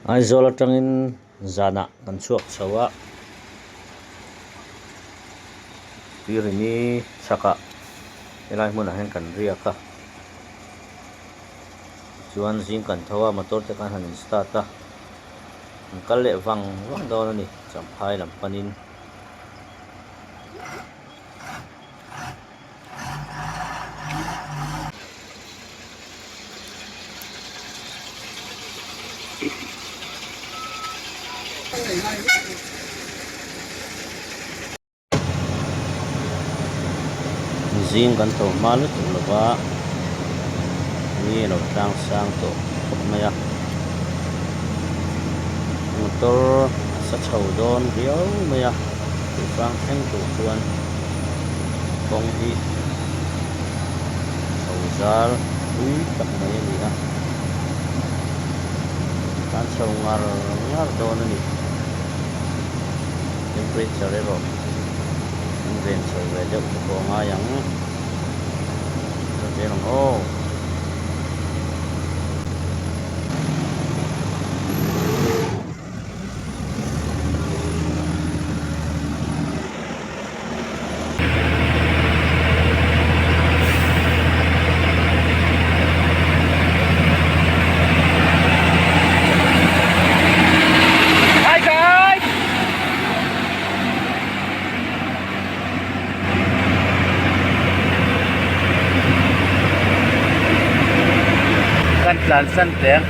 Aizawl atangin zanah kan chhuak chho a, Tuirini chhakah helai hmunah hian kan riak a, tichuan zing kan tho a motor te khan han in start a, an kal leh vang vang dawn a ni Champhai lam panin. Zing kan tho hma lutuk lo va, ni a lo tlang sang tawh khawp mai a, motor a sa chho dawn riau mai a, tihfang thleng tur chuan kawng hi chho zal pui tak mai a ni a, tan chho ngar ngar dawn a ni. Temperature erawh an ven chho ve deuh te pawh a ngai ang. Ka zel ang aw. Hi guys! Kan tlan san teng.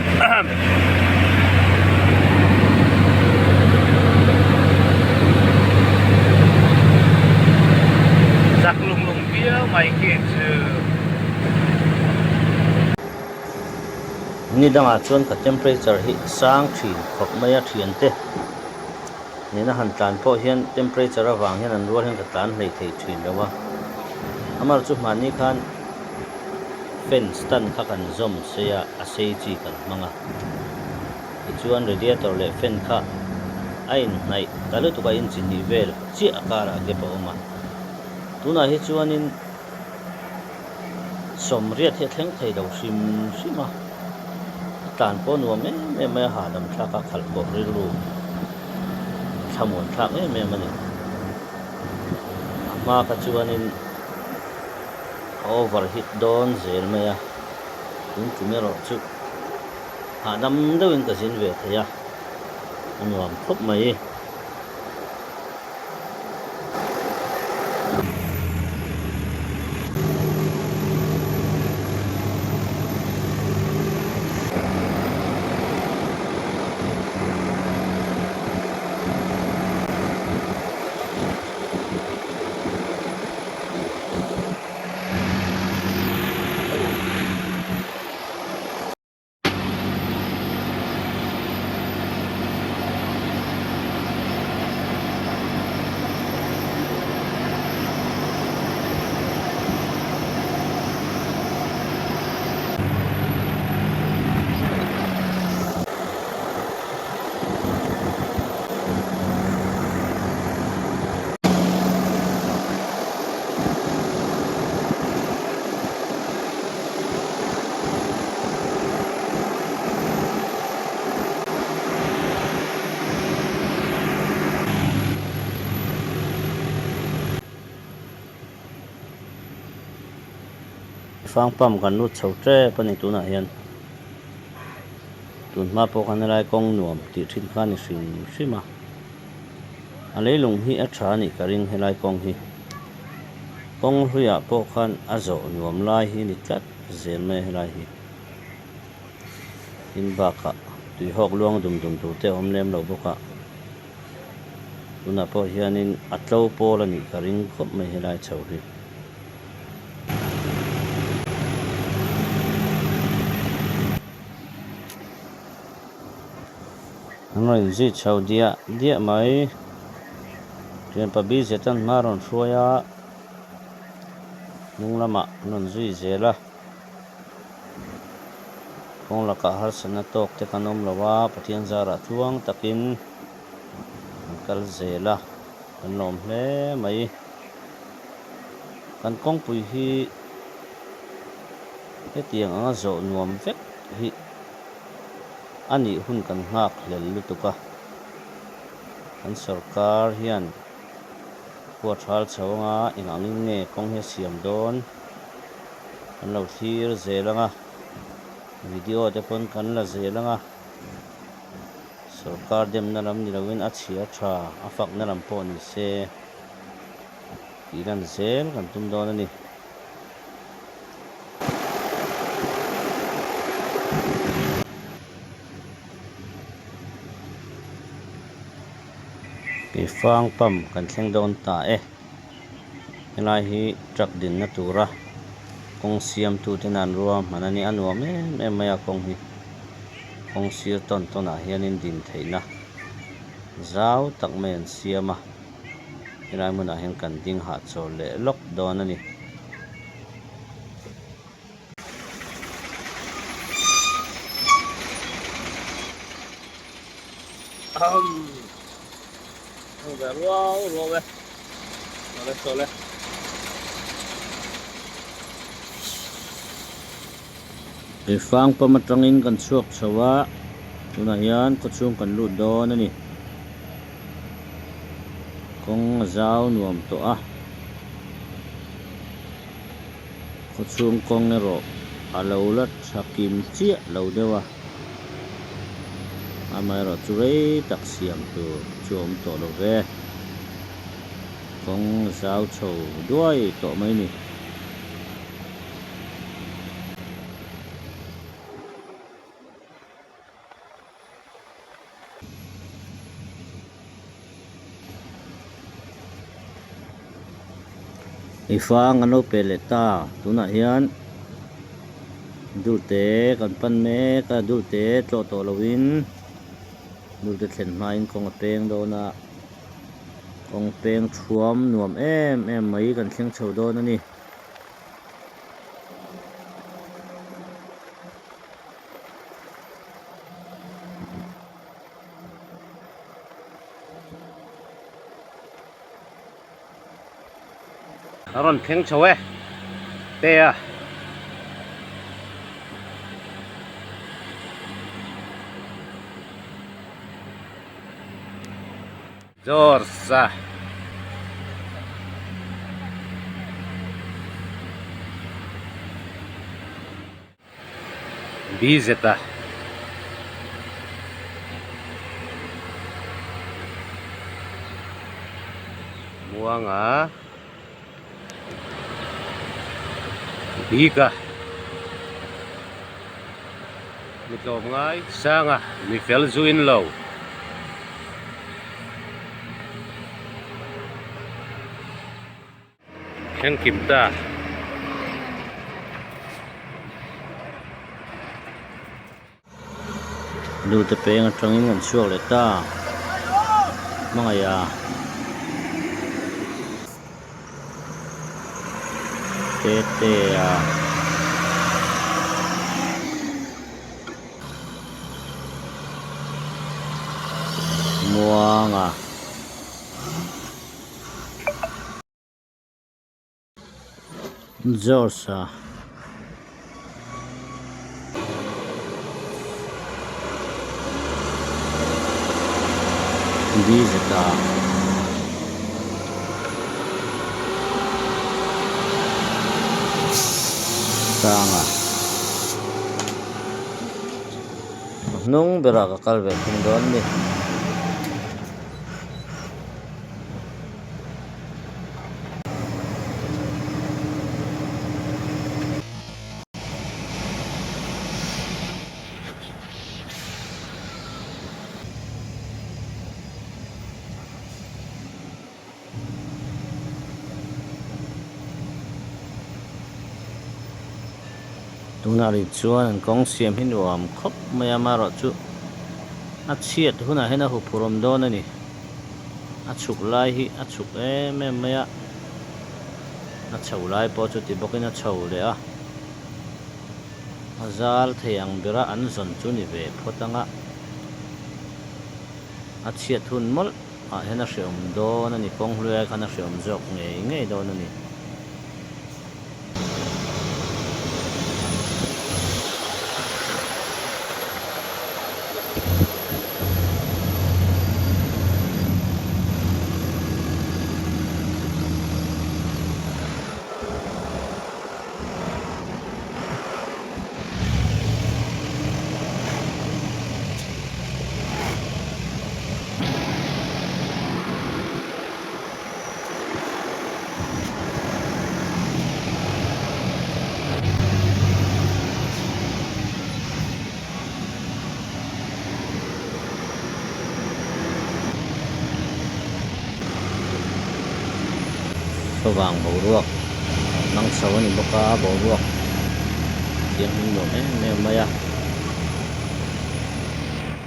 Chak lung lung viau mai khi chu. Ni dangah chuan ka temperature hi a sang thin khawp mai a thiante nena han tlan pawh hian temperature avang hian an rual hian ka tlan hlei thei thin lo a, amaherawhchu chu hmanni khan fan stand kha kan zawm sei a, a sei chi kan hmang a tichuan radiator leh fan kha a inhnaih ta lutuk a inchi hnih vel chiah a karah gap a awm a tunah hi chuanin sawmriat hi a thleng thei lo hrim hrim a a tlan pawh nuam em em mai a hahdam thlak a khalh pawh rilru a thlamuan thlak em em a ni a hma kha chuanin a over hit dawn zel mai a tun tum erawh chu hahdam deuhin ka zin ve thei a a nuam khawp mai. Fang pump kan lut chho tep a ni tunah hian tun hma pawh khan helai kawng nuam tih thin kha a ni hrim hrim a a leilung hi a tha a nih ka ring helai kawng hi. Kawng hluiah pawh khan a zawh nuam lai hi ni tlat zel mai a helai hi. Tin bakah tuihawk luang dum dum tur te a awm lem lo bawk a, tunah pawh hianin a tlo pawl a nih ka ring khawp mai helai chho hi. An rawn inzui chho diah diah mai. Thianpa busy atan hma a rawn hruai a, hnung lamah an rawn zui zel a. Kawng lakah harsatna tawk te kan awm lo a, Pathian zarah tluang takin an kal zel a, kan lawm hle mai. Kan kawngpui hi hetiang anga zawh nuam vek hi. A nih hun kan nghak hlel lutuk a, kan sorkar hian khua thal chho anga eng angin nge kawng hi a siam dawn kan lo thlir zel anga, video te pawn kan la zel anga, sorkar demna lam ni loin a chhia tha a fakna lam pawh ni se tih lan zel kan tum dawn a ni. Keifang pump kan thleng dawn ta e. Helai hi truck dinna tura kawng siamtu ten an ruahman a ni. A nuam em em mai a kawng hi. Kawng sir tawn tawn ah hianin din theihna zau tak mai an siam a. Helai hmunah hian kan ding hahchawl leh lawk dawn a ni. Keifang pam atangin kan chhuak chho a, tunah hian khawchhung kan lut dawn a ni. Kawng a zau nuam tawh a. Khawchhung kawng erawh a lo la tha kim chiah lo deuh a, amaherawh chu rei tak siam tur chu a awm tawh lo ve. Kawng a zau chho duai tawh mai ni. Eifang an lo pe leh ta tunah hian dulte kan pan mek a dulte tlawh tawh loin dulte thlen hmain kawng a peng dawn a kawng peng thuam nuam em em mai kan thleng chho dawn a ni. A rawn thleng chho e te a. George a. BZ a. Muanga. Bik a. Mi tlawm ngai sang a, mi fel zu in lo. Thleng kim ta. Nute peng atangin an chhuak leh ta. Hmangaih a. Tete a. Muanga. George a. Dz a. Sanga. A hnung berah ka kal ve thung dawn a ni. Tunah rih chuan an kawng siam hi nuam khawp mai a, amaherawhchu a chhiat hunah hian a huphurhawm dawn a ni. A chhuk lai hi a chhuk em em mai a, a chho lai pawh chuti bawkin a chho leh a, a zal thei ang bera an zawn chu ni ve phawt ang a, a chhiat hun mawlh ah hian a hreawm dawn a ni, kawng hluai khan a hreawm zawk ngei ngei dawn a ni. Favang boruak hmang chho a ni bawk a, boruak thianghlim nuam em em mai a,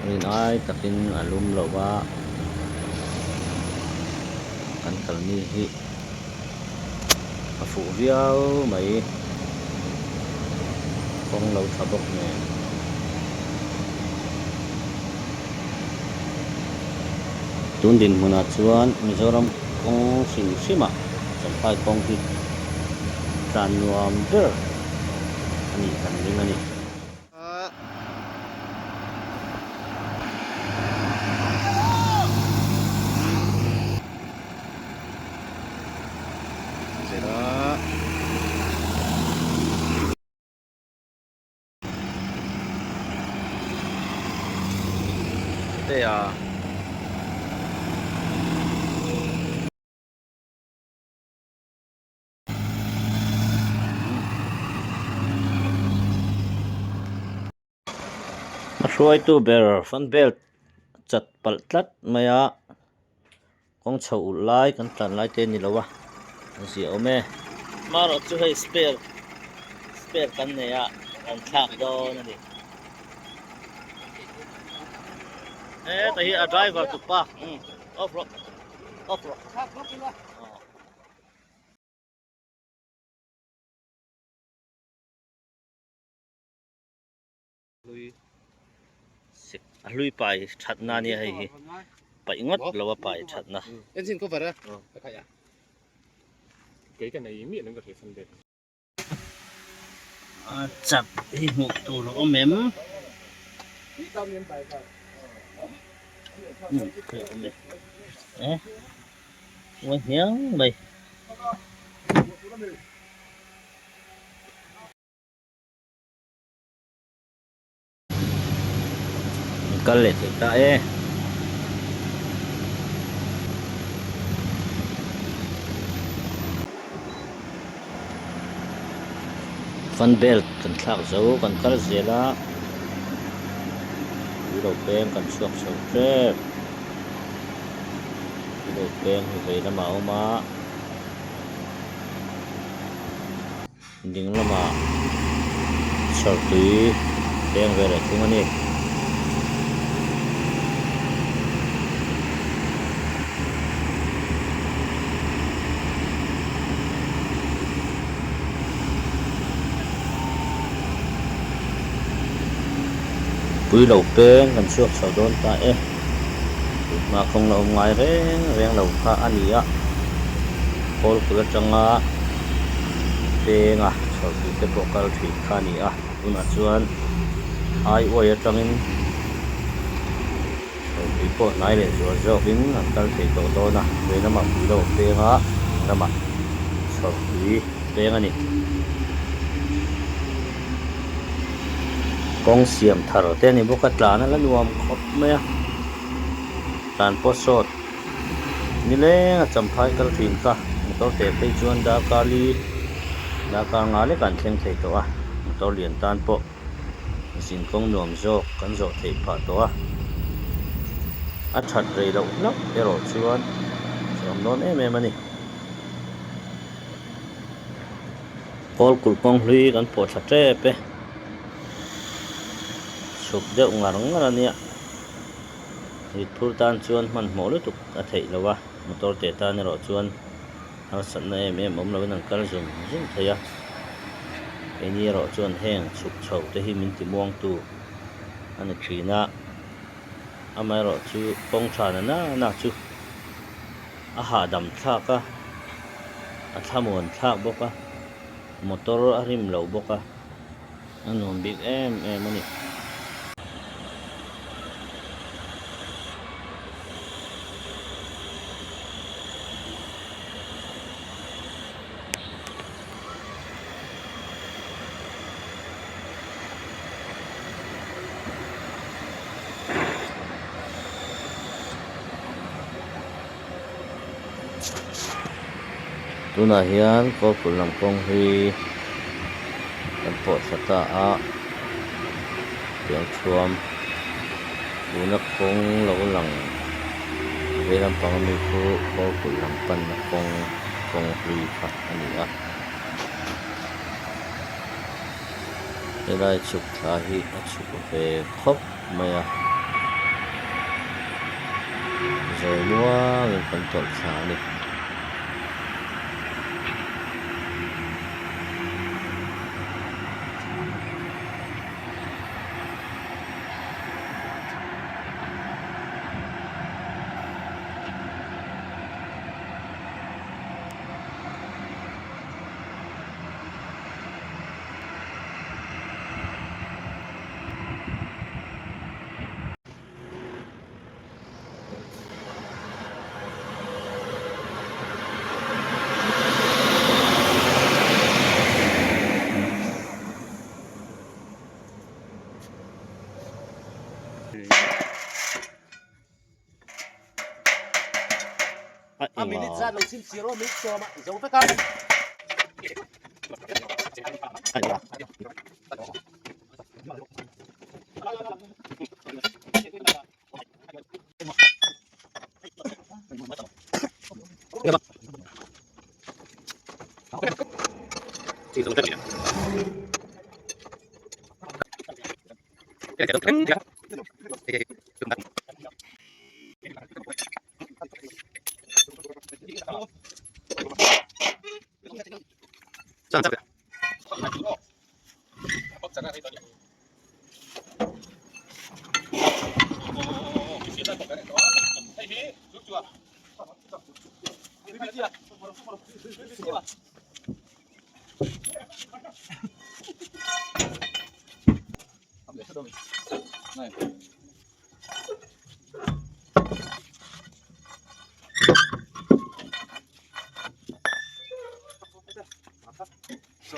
rin ai takin a lum lo va, kan kal ni hi a fuh viau mai, kawng lo tha bawk nen. Tun dinhmunah chuan Mizoram kawng hrim hrimah Champhai kawng hi tlan nuam ber a nih kan ring a ni. Tea. A hruaitu ber fan belt chat palh tlat mai a kawng chho ulh lai kan tlan lai te a ni lo a a ziah awm e. Hmarawh chu hei spare spare kan nei a kan thlak dawn a ni. Heta hi a driver tupa off rawh off rawh. A hlui pai thatna ania hei hi paih ngawt lo a pai thatna. Engine cover a ka khaih a kei ka nei miah lo ka hria fan vel. A chak hi hmuh tur a awm em? Hei a awm e. Eh ngawi hniang mai. Kal leh thei ta e. Fan belt kan thlak zo kan kal zel a tui lo peng kan chhuak chho tep tui lo peng hi vei lamah a awm a. Ding lamah chhawr tui peng ve leh thung a ni. Pui lo peng kan chhuak chho dawn ta e. Tunhma kawng la awm ngai reng reng lo kha a ni a, Kawlkul atanga penga chhawrtui te pawh kal thin kha a ni a, tunah chuan Aiuai atangin chhawrtui pawh hnai leh zual zawkin an kal thei tawh dawn a, vei lamah pui lo penga ding lamah chhawrtui peng a ni. Kawng siam thar te a ni bawk a, tlan a la nuam khawp mai a, tlan pawh sawt nileng a champhai kal thin kha motor teh phei chuan darkar li darkar nga lek an thleng thei tawh a, motor lian tan pawh zin kawng nuam zawk kan zawh theih phah tawh a, a that rei loh hlauh erawh chuan chawm dawn em em a ni. Kawl kulh kawng hlui kan pawh thla tep e. Chhuk deuh ngar ngar a nia. Rit phur tan chuan hmanhmawh lutuk a theih lo a, motor teh tan erawh chuan harsatna em em awm loin an kal zung zung thei a. Keini erawh chuan heng chhuk chho te hi min ti muangtu a ni thin a, amaherawh chu kawng tha na na chu a hahdam thlak a, a thlamuan thlak bawk a, motor a rim lo bawk a, a nuam bik em em a ni. Tunah hian kawlkulh lam kawng hi kan pawh thla ta a tiangthuam tuna kawng lo lang vei lampang ami khu kawlkulh lam panna kawng. kawng hlui kha a ni a. Helai chhuk thla hi a chhuk ve khawp mai a, zawi muangin kan tawlh thla a ni. A minute zat lo chim chir aw minute sawm a i zo vek a.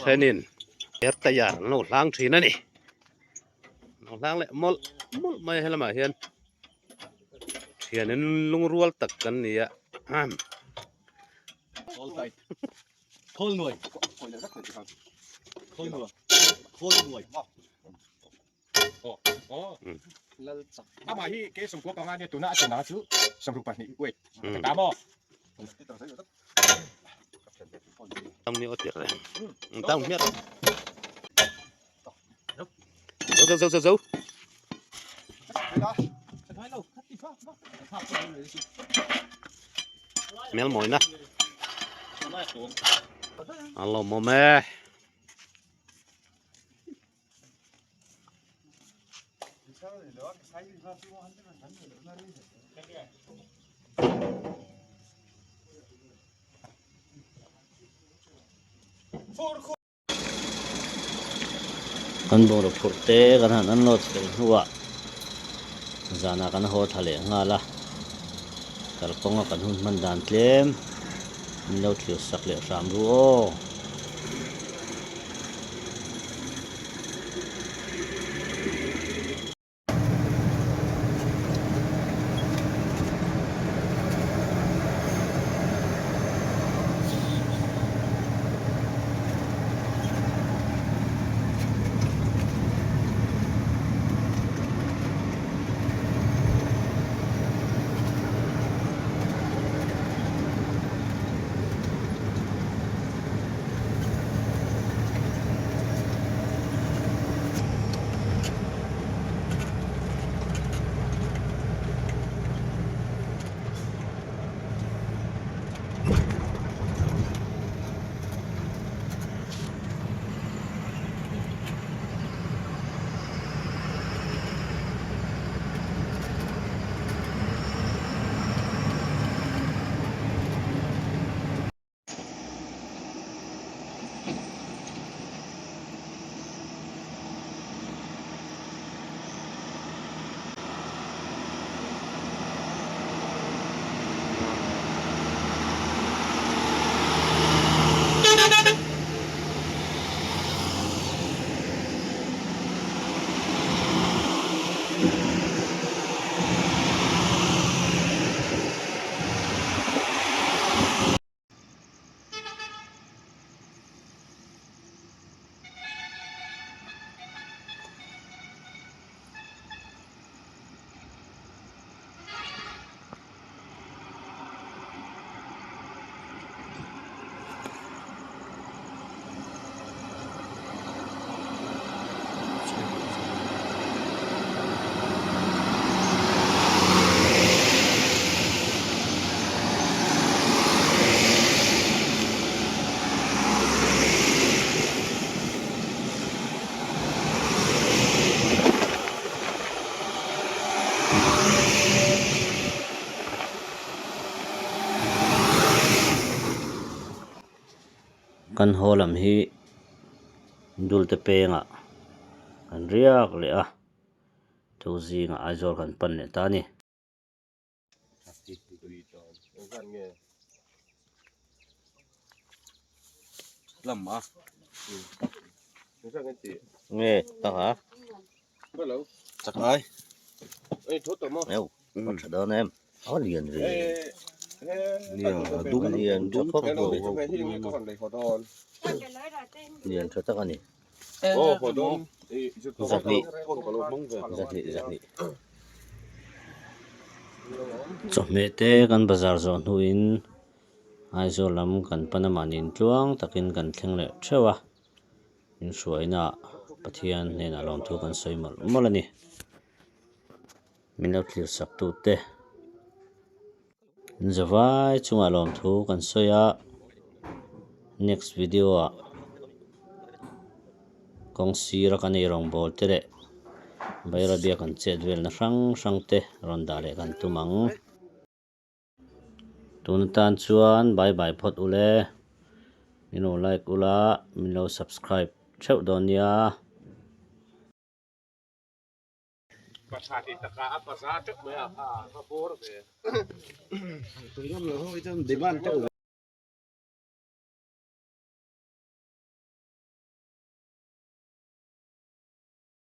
Thenin er tayar an lo hlang thin a ni lo hlang leh mawlh mawlh mai a helamah hian thianin lungrual tak kan ni a Amah hi ke sawmkua panga nia tuna a chena chu 22 wait ka ta maw Tang ni otir re. Tang miat. Zo zo zo zo. Mel moi na. Alo mome. Kan bungraw phurh te kan han unload fel hnuah zanah kan haw thla leh nghal a, kalkawnga kan hun hman dan tlem min lo thlir sak leh hram ru aw. Kan haw lam hi Dulte pengah kan riak leh a, thu zingah Aizawl kan pan leh ta a ni. Nge taka chak ai a tha dawn em a lian ve lian tha khawp lian tha tak a ni zahnih zahnih zahnih chawhmeh te kan bazar zawh hnuin Aizawl lam kan pan a mahni tluang takin kan thleng leh theuh a. In hruaina Pathian hnenah lawmthu kan sawi mawlh mawlh a ni. Min lo thlir sak tu te in zavai chungah lawmthu kan sawi a, next video ah kawng sira kan ei rawngbawl te leh Bairabiak an chet velna hrang hrang te rawn dah leh kan tum ang. Tun atan chuan bye bye phawt ule min lo like ula min lo subscribe theuh dawn nia.